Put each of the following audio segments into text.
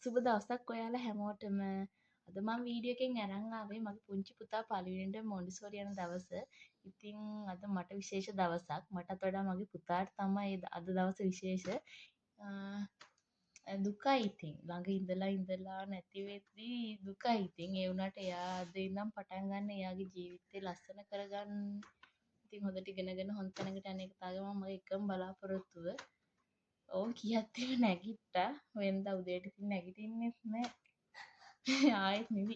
සුබ දවසක් ඔයාලා හැමෝටම. අද මම වීඩියෝ එකෙන් අරන් ආවේ මගේ පුංචි පුතා පළවෙනියට මොන්ටිසෝරි යන දවස. ඉතින් අද මට විශේෂ දවසක්. මටත් වඩා මගේ පුතාට තමයි අද දවස විශේෂ. දුකයි ඉතින්. ළඟ ඉඳලා ඉඳලා නැති වෙද්දී දුකයි ඉතින්. ඒ වුණාට එයා අද ඉඳන් පටන් ගන්න එයාගේ ජීවිතේ ලස්සන කරගන්න. ඉතින් හොඳට ඉගෙනගෙන හොඳ තැනකට යන එක තමයි මගේ එකම බලාපොරොත්තුව. ඕන් කියත් එහෙම නැගිට්ටා. වෙනදා උදේට ඉතින් නැගිටින්නෙත් නෑ. ආයෙත් නිදි.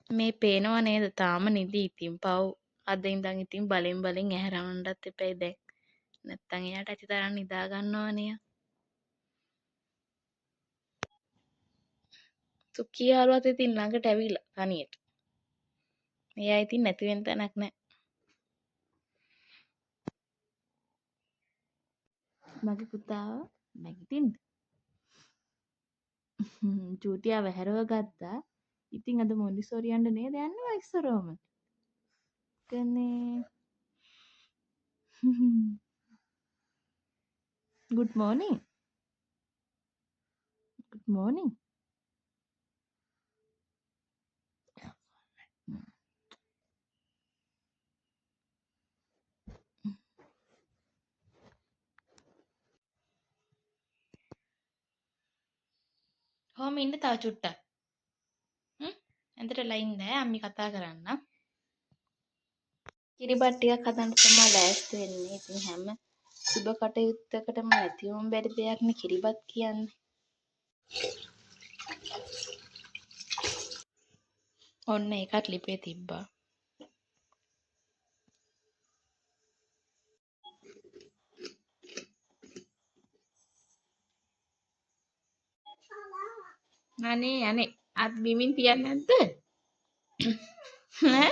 මේ පේනව නේද තාම නිදි ඉතින් පව්. අද ඉඳන් ඉතින් බලෙන් බලෙන් ඇහැරවන්නත් එපැයි දැන්. නැත්තම් එයාට ඇති තරම් නිදා ගන්නවනේ එයා. සුකී යාළුවත් ඉතින් ළඟට ඇවිල්ලා තනියට. එයා ඉතින් නැති වෙන තැනක් නෑ. මගේ පුතාව නැගිටින්න. චූටියා වැහැරව ගත්තා. ඉතින් අද මොන්ටිසෝරි යන්න නේද යන්නේ ඔය ඉස්සරෝම. කනේ. Good morning. Good morning. කොහොම ඉන්න තව චුට්ටක්. ඇඳට වෙලා ඉන්න ඈ අම්මි කතා කරන්නම්. කිරිබත් ටිකක් හදන්න තමයි ලෑස්ති වෙන්නේ. ඉතින් හැම සුබ කටයුත්තකටම නැතිවම බැරි දෙයක් නේ කිරිබත් කියන්නේ. ඔන්න ඒකත් ලිපේ තිබ්බා. අනේ අනේ අත් බිමින් තියන්නේ නැද්ද? ඈ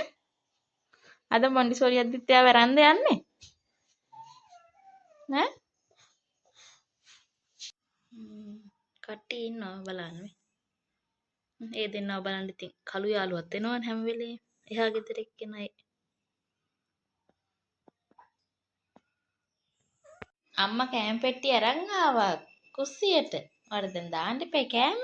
අද මොන්ටිසෝරි යද්දිත් එයා වැරන්ද යන්නේ? ඈ කට්ටිය ඉන්නවා බලන්න මේ. ඒ දෙන්නව බලන්න ඉතින් කළු යාළුවත් එනවනේ හැම වෙලේම. එහා ගෙදර එක්කෙනයි. අම්මා කෑම පෙට්ටිය අරන් ආවා කුස්සියට. ඔයාලා දැන් දාන්න එපා කෑම.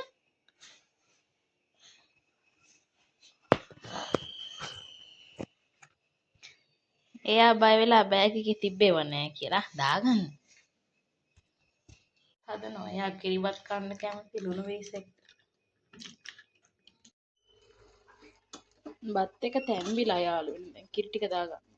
එයා බය වෙලා බෑග් එකේ තිබ්බේව නෑ කියලා දාගන්න. හදනවා. එයා කිරිබත් කන්න කැමති ලුණු වීස් එක්ක. බත් එක තැම්බිලා යාළුවනේ. දැන් කිරි ටික දාගන්න.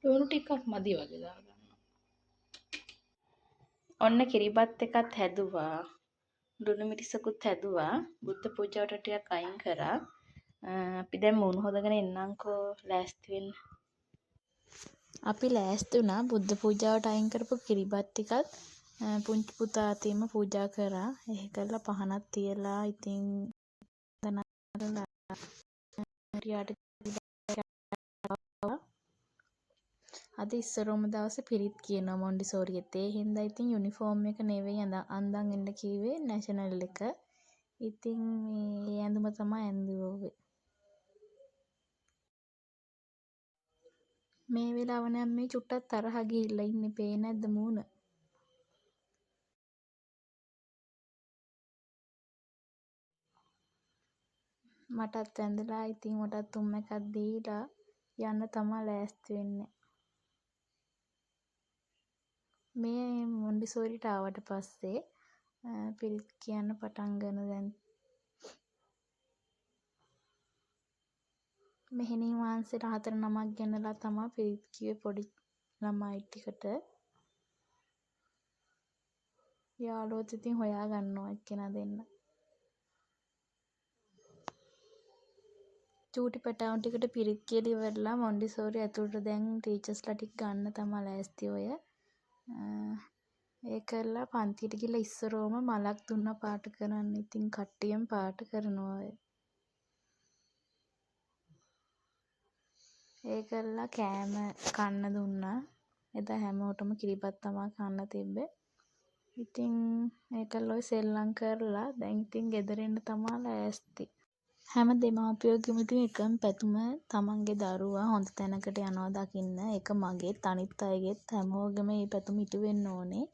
ලුණු ටිකක් මදි වගේ දාගන්න. ඔන්න කිරිබත් එකත් හැදුවා. ලුණු මිරිසකුත් හැදුවා. බුද්ධ පූජාවට ටිකක් අයින් කරා. අපි දැන් මූණ හොදගෙන එන්නම්කෝ ලෑස්ති වෙන්න. අපි ලෑස්ති වුණා. බුද්ධ පූජාවට අයින් කරපු කිරිබත් ටිකත් පුංචි පුතා අතින්ම පූජා කරා. එහෙ කරලා පහනක් තියලා ඉතින් අද ඉස්සරෝම දවසේ පිරිත් කියනවා මොන්ටිසෝරියෙත්. ඒ හින්දා ඉතින් යුනිෆෝම් එක නෙවෙයි අඳන් එන්න කිව්වේ නැෂනල් එක. ඉතින් මේ ඇඳුම තමයි ඇඳුවේ. මේ වෙලාව නම් මේ චුට්ටක් තරහ ගිහිල්ලා ඉන්නේ. පේන්නේ නැද්ද මූණ? මටත් වැඳලා ඉතින් මටත් උම්ම එකක් දීලා යන්න තමා ලෑස්ති වෙන්නේ. මේ මොන්ටිසෝරිට ආවට පස්සේ පිරිත් කියන්න පටන් ගන්න දැන්. මෙහෙණින් වහන්සේලා 4 නමක් ගෙනලා තමා පිරිත් කිව්වේ පොඩි ළමයි ටිකට. යාළුවොත් ඉතින් හොයා ගන්නවා එක්කෙනා දෙන්න. චූටි පැටවුන් ටිකට පිරිත් කියලා ඉවරලා මොන්ටිසෝරි ඇතුළට දැන් ටීචර්ස්ලා ටික ගන්න තමා ලෑස්ති ඔය. ඒ කරලා පන්තියට ගිහලා ඉස්සරෝම මලක් දුන්නා පාට කරන්න. ඉතින් කට්ටියම පාට කරනවා ඔය. ඒ කරලා කෑම කන්න දුන්නා. එදා හැමෝටම කිරිබත් තමා කන්න තිබ්බේ. ඉතින් ඒකල් ඔය සෙල්ලම් කරලා දැන් ඉතින් ගෙදර එන්න තමා ලෑස්ති. හැම දෙමාපියෝගෙම ඉතින් එකම පැතුම තමන්ගේ දරුවා හොඳ තැනකට යනවා දකින්න. ඒක මගේත් අනිත් අයගේත් හැමෝගෙම ඒ පැතුම ඉටු වෙන්න ඕනේ.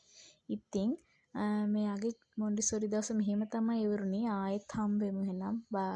ඉතින් මෙයාගේ මොන්ටිසෝරි දවස මෙහෙම තමයි ඉවර වුණේ. ආයෙත් හම්බෙමු එහෙනම්. බායි.